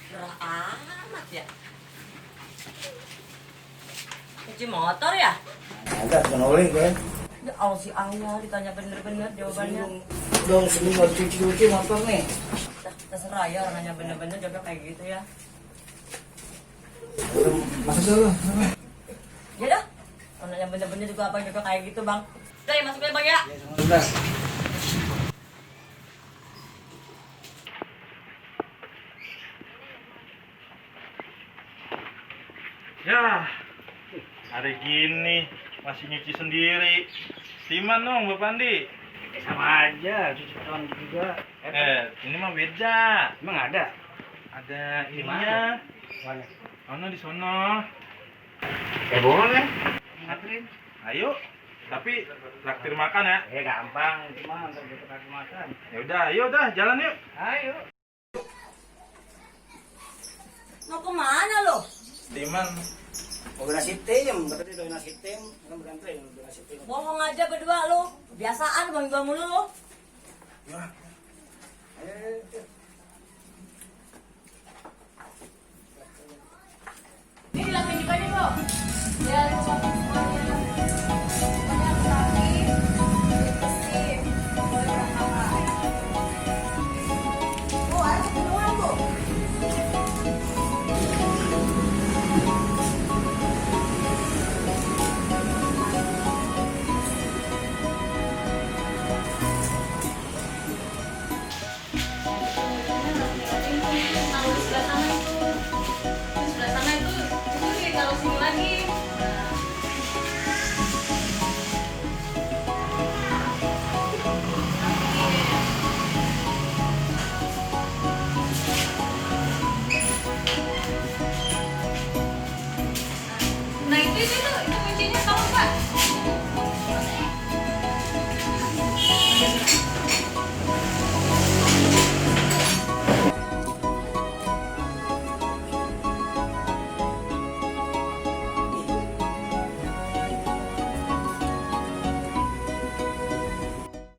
Gerah amat ya. Cuci motor ya? Agak bukan oleh kan? Ya Allah si Ayah ditanya bener-bener jawabannya. Dong seminggu cuci motor nih. Terserah ya orang nanya bener-bener jawabnya kayak gitu ya. Masuk dulu. Ya dah. Orang nanya bener-bener juga apa juga kayak gitu bang. Udah ya masuk ya bang ya. Sudah. Ya, hari gini masih nyuci sendiri. Timan dong, Bapak Andi. Sama aja, cuci tangan juga. Ini mah beda. Emang ada? Ada Di ininya. Mana? Ono di sono. Boleh. Nganterin. Ayo. Tapi traktir makan ya. Gampang, cuma untuk kita makan. Ya udah, ayo dah, jalan yuk. Ayo. Mau kemana lo? Timan. Mau nasi tim, katanya udah nasi tim, kan berantri udah nasi tim. Bohong aja berdua lo. Biasaan bang mulu lo. Ya. Ayo. Ini dilakuin juga nih kok. Ya, coba semuanya. Semuanya rapi, bersih, boleh berantakan. Oh, ayo keluar bu. Taruh di sebelah sana itu. Di sebelah sana itu ditaruh sini lagi. Nah itu kuncinya tahu Pak.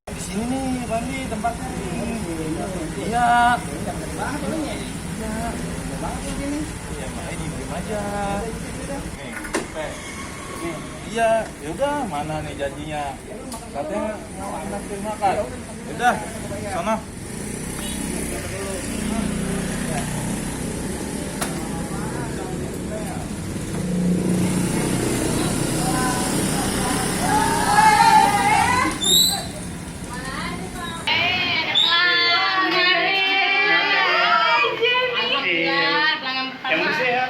Di sini nih, Bandi tempatnya. Iya. Iya, makanya diem aja. Nih, teh. Iya, yaudah mana nih janjinya? Katanya mau anak makan. Yaudah, sana. Yang bersih ya.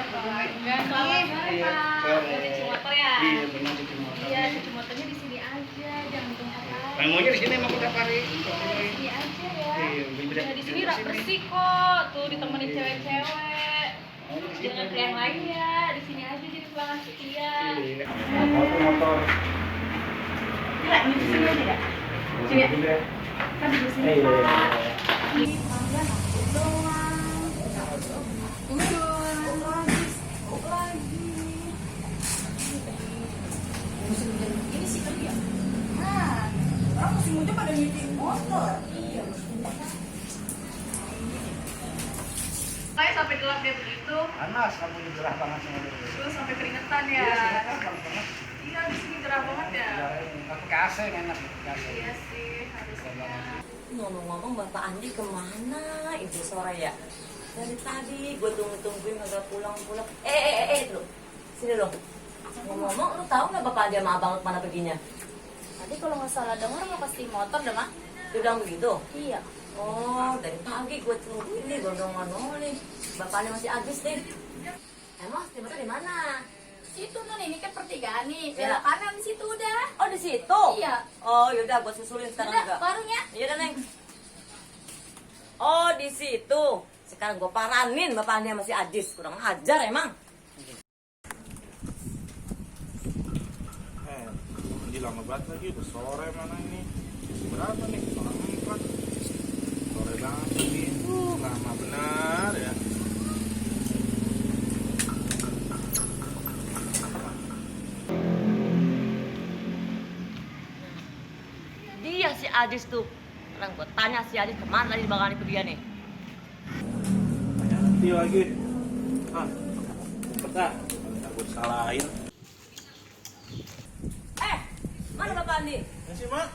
Cuci motor ya? Iya, benar cuci motor. Iya, cuci motornya di sini aja, jangan tempat lain. Maunya di sini emang udah hari. Di sini aja ya. Iya, bener. Ya, di sini bersih kok. Tuh ditemenin cewek-cewek. Jangan ke yang lain ya. Di sini aja jadi pelanggan setia. Iya. Motor. Gila, ini di sini aja ya? Sini ya? Kan di sini Iya. Pak. Ini pelanggan aku doang. Ini doang lagi. Ini sih kerja. Nah, orang musim hujan pada nyetir motor. Iya. Kayak sampai gelap dia begitu, Panas, kamu gerah banget sama dia. terus sampai keringetan ya. Iya, kan panas banget. Iya, di sini gerah banget ya. Tapi ke AC enak ke AC. Iya sih, harusnya. Ngomong-ngomong Bapak Andi kemana itu sore ya? Dari tadi gue tungguin agak pulang-pulang. Lo. Sini lo. Ngomong-ngomong lu tahu nggak Bapak Andi sama Abang kemana perginya? Tadi kalau nggak salah dengar mau pasti motor deh, Mak. Dia bilang begitu? Iya. Oh, dari pagi gue tungguin nih, gondong-gondong nih. Bapaknya masih habis nih. Emang timnya di mana? Situ non, ini kan pertigaan nih. Iya. Belok kanan di situ udah. Oh, di situ? Iya. Oh, yaudah gue susulin sekarang Udah, juga. warungnya. Iya dah, Neng. Oh, di situ. Sekarang gue paranin Bapak Andi masih Adis. Kurang ajar emang. Ini lama banget lagi, udah sore mana ini? Berapa nih? Setengah 4. Sore banget ini. Lama benar ya. Dia si Adis tuh. Sekarang gue tanya si Adis kemana tadi Bang Andi pergi nih. Nanti lagi. Ah, betah. Aku salahin. Mana Bapak Andi? Masih mak,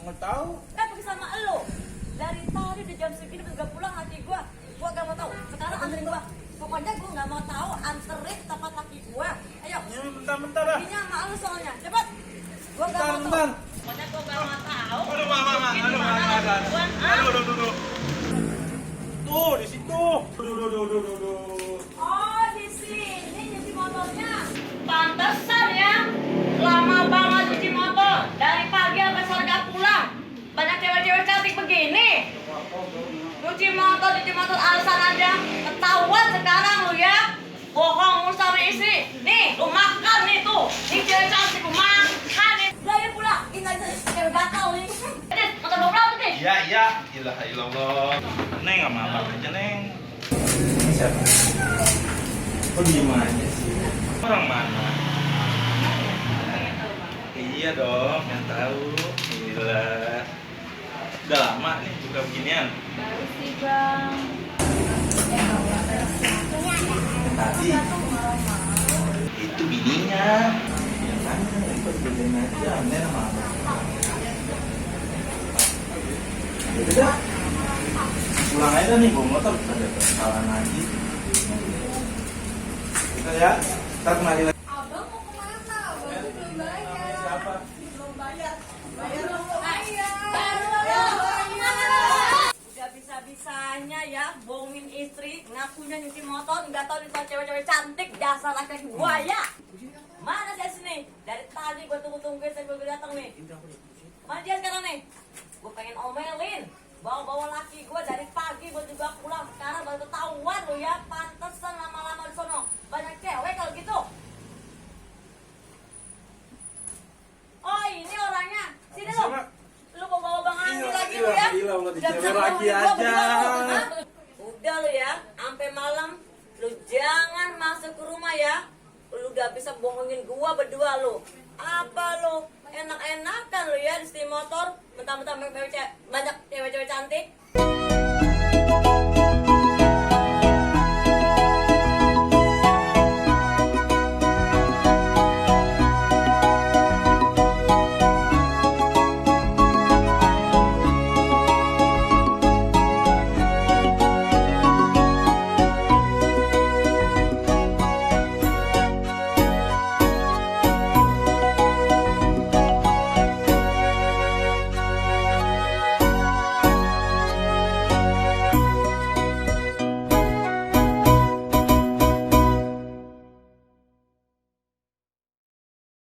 nggak tahu. Kan pergi sama elo. Dari tadi udah jam segini udah pulang laki gua. Gua gak mau tahu. Sekarang anterin gua. Pokoknya gua gak mau tahu, anterin tempat laki gua. Ayo. Ya, bentar dah. Ini sama lu soalnya. Cepat. Gua gak mau tahu. Bentar. Pokoknya gua gak mau tahu. Aduh, mama. Aduh. Tuh, di situ. Aduh. Oh, di sini nyuci motornya. Pantesan ya. Lama banget cuci motor. Dari pagi sampai sore gak pulang. Banyak cewek-cewek cantik begini. Cuci motor alasan aja. Ketahuan sekarang lu ya. Bohong mulu sama istri. Nih, lu makan nih tuh. Nih cewek cantik lu makan nih. Udah ya pulang. Ini aja cewek gatal nih. Motor bawa berapa nih? Ya. Ilaha illallah. Neng sama abang aja, Neng. Siapa? Kok diem aja sih? Orang mana? Iya dong, yang tahu. Gila. Udah lama nih buka beginian. Baru sih bang. Tadi. Itu bininya. Yang mana? Ikut bedain aja. Neng sama abang. Udah. Pulang aja nih, bawa motor. Ada kesalahan lagi. Kita ya. Ntar kembali lagi. Abang mau kemana? Abang tuh belum bayar. Siapa? Belum bayar. Bayar dong. Udah bisa-bisanya ya bohongin istri, ngakunya nyuci motor, nggak tahu nih soal cewek-cewek cantik, dasar laki-laki buaya. Mana dia sini? Dari tadi gue tunggu-tungguin sampai gue datang nih. Mana dia sekarang nih? Gue pengen omelin. Bawa-bawa laki gue dari pagi gue juga pulang. Sekarang baru ketahuan lo ya. Pantesan lama-lama di sono. Banyak cewek kalau gitu. Oh ini orangnya. Sini lo. Lu bawa Bang Andi lagi lu ya. Udah Udah bisa lagi bohongin gua aja. berdua lu, hah? Udah lu ya. Sampai malam. Lu jangan masuk ke rumah ya. Lu udah bisa bohongin gua berdua lu. Apa lu? Enak-enakan lu ya di setir motor. Mentang-mentang banyak cewek-cewek cantik.